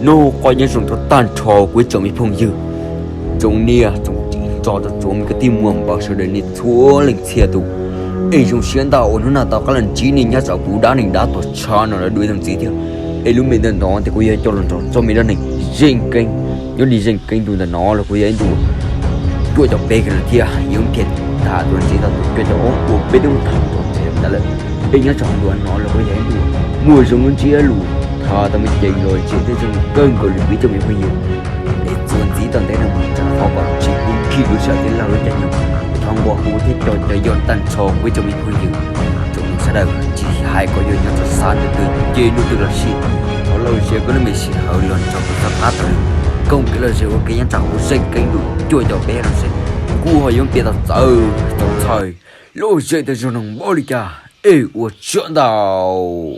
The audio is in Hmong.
Nyob zoo tag nrho kuv ib tsoom me phooj ywg, tsoom niam tsoom txiv, tso rau tsoom me kwv tij muam npawg sawv daws nej txhua leej txhia tus. Es zoo siab ntau uas hnub no tau qab los ntsib nej nyob rau kuv dab neeg dab tuag tshaj no lawm dua ib zaug ntxiv thiab. Es lub me ntawm no ces kuv yuav coj los nrog txog me dab neeg Zeej Keeb. Nyob li Zeej Keeb ntu ntawm no los kuj yog ib ntu cuaj caum peb kiag lawm thiab, yuav nrhiav tag tus ntxiv tau tus cuaj caum ob uas peb twb mus tham txog tsev ntawd lawm. Es nyob rau ntu no los kuj yog ib ntu muaj zoo lub ntsiab lus tham tau me ceem los tseem thiab zoo kawg nkaus li kuv ib tsoom me phooj ywg. Es txuas ntxiv tom ntej no mus rau qhov kom tsis pub khi lub sij hawm thiab laug lub caij nyoog, thov nquas hu thiab coj cov yog tag nrho kuv ib tsoom me phooj ywg, tsoom mloog sawv daws, tsis hais kom yog nyob rau sab ntawm twg ces nyob twg los sis, thov laug share koj lub me sij hawm los nrog kuv rov qab tham lus koom kev lom zem ua ke nyob rau hauv Zeej Keeb ntu cuaj caum peb no seb kuv ho yuav piav tau txawv txaus ntshai lom zem tau zoo npaum li cas. Es ua tsaug ntau.